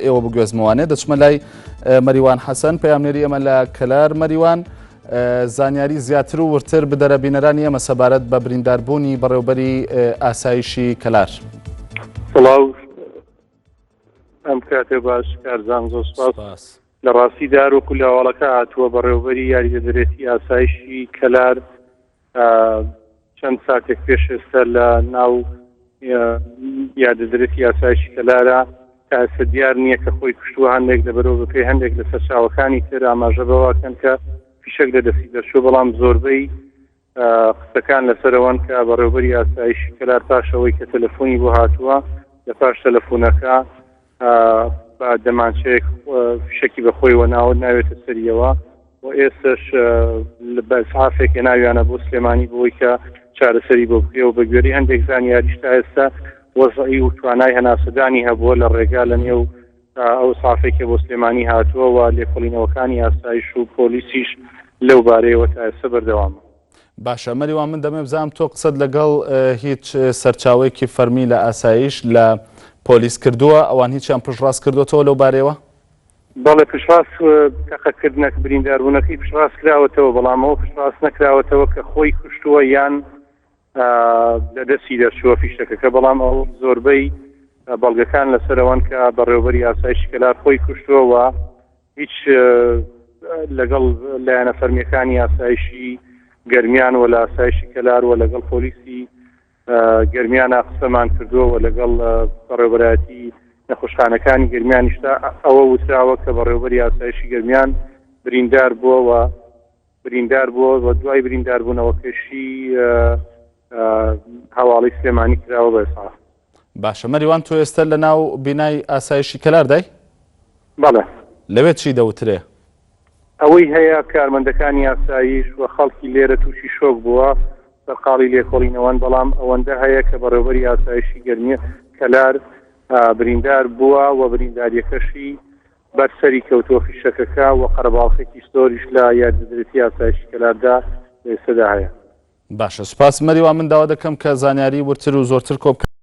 ئێوە بگوێزمەوانێ دەچمە لای مەریوان حەسەن پەیامنێری ئێمە لە کەلار مەریوان زانیاری زیاتر و ورتر بدەرە بینەرانی ئێمە سەبارەت بە برینداربوونی بەڕێوبەری ئاسایشی کەلار. سڵاو ئەم کاتێ باش کارزان زۆر سپاس لە ڕاستی دار وەکو لاواڵەکە هاتووە بەڕێوبەری یاریدەدەرێتی ئاسایشی کەلار چەند ساتێک پێش ئێستا لە ناو یادەدرێتی یاسایشی کەلارە تا ئێستا دیار نییە کە خۆی کوشتووە هەندێک لەبەرەوە بەپێی هەندێک لە سەرچاوەکانی تر ئاماژە بەوەکەن کە فیشەک لە دەستی دەرچوو بەڵام زۆربەی قسەکان لەسەرەوەن کە بەڕێوبەری ئاسایشی کەلار پاشەوەی کە تەلەفۆنی بۆ هاتووە لە پاش تەلەفۆنەکە بە دەمانچەیەک فیشەکی بەخۆیەوە ناوە ناوێتە سەریەوە و ئێستش بە ئیسعافێک هێناویانە بۆ سلێمانی بۆی کە چارەسەری بۆ بکرێ و بە گوێرەی هەندێک زانیاریش تا ئێستا وەزعی و توانای هەناسەدانی هەبووە لە ڕێگا لە نێو ئەو ئیسعافێک کە بۆ سلێمانی هاتووە و لێکۆڵینەوەکانی ئاسایش و پۆلیسیش لەو بارەیەوە تا ئێستا بەردەوامە. باشە مەریوان من دەمەوێت بزانم تۆ قسەت لەگەڵ هیچ سەرچاوەیەکی فەرمی لە ئاسایش لە پۆلیس کردووە ئەوان هیچیان پشتڕاست کردوێتەوە لەو بارەیەوە؟ بەڵێ پشتڕاست تەقەکردنەک برینداربوونەکەی پشتڕاست کراوەتەوە بەڵام ئەوە پشتڕاست نەکراوەتەوە کە خۆی کوشتووە یان لە دەستی دەرچووە فیشەکەکە بەڵام ئەو زۆربەی بەڵگەکان لەسەرەوەن کە بەڕێوبەری ئاسایشی کەلار خۆی کوشتووە و هیچ لەگەڵ لایەنە فەرمیەکانی ئاسایشی گەرمیان و لە ئاسایشی کەلار و لەگەڵ پۆلیسی گەرمیانا قسەمان کردووە و لەگەڵ بەڕێوەبەرایەتی نەخۆشخانەکانی گەرمیانیشدا ئەوە وتراوە کە بەڕێوەبەری ئاسایشی گەرمیان بریندار بووە و بریندار بووە و دوای برینداربوونەوەکەشی هەواڵی سلێمانی کراوە بە ئیسعاف. باشە مەریوان تۆ ئێستا لە ناو بینای ئاسایشی کەلاردای؟ بەڵێ. لەوێ چی دەوترێ؟ ئەوەی هەیە کارمەندەکانی ئاسایش و خەڵکی لێرە تووشی شۆک بووە، سەرقاڵی لێکۆڵینەوەن، بەڵام ئەوەندە هەیە کە بەڕێوەبەری ئاسایشی گەرمیان کەلار بریندار بووە و بریندارییەکەشی بەر سەری کەوتووە فیشەکەکە و قەرەباڵخێکی زۆریش لە یاریدەدەرێتی ئاسایشی کەلاردا لە ئێستەدا هەیە. باشە سوپاس مەریوان من داوا دەکەم کە زانیاری وردتر و زۆرتر کۆ بکەن.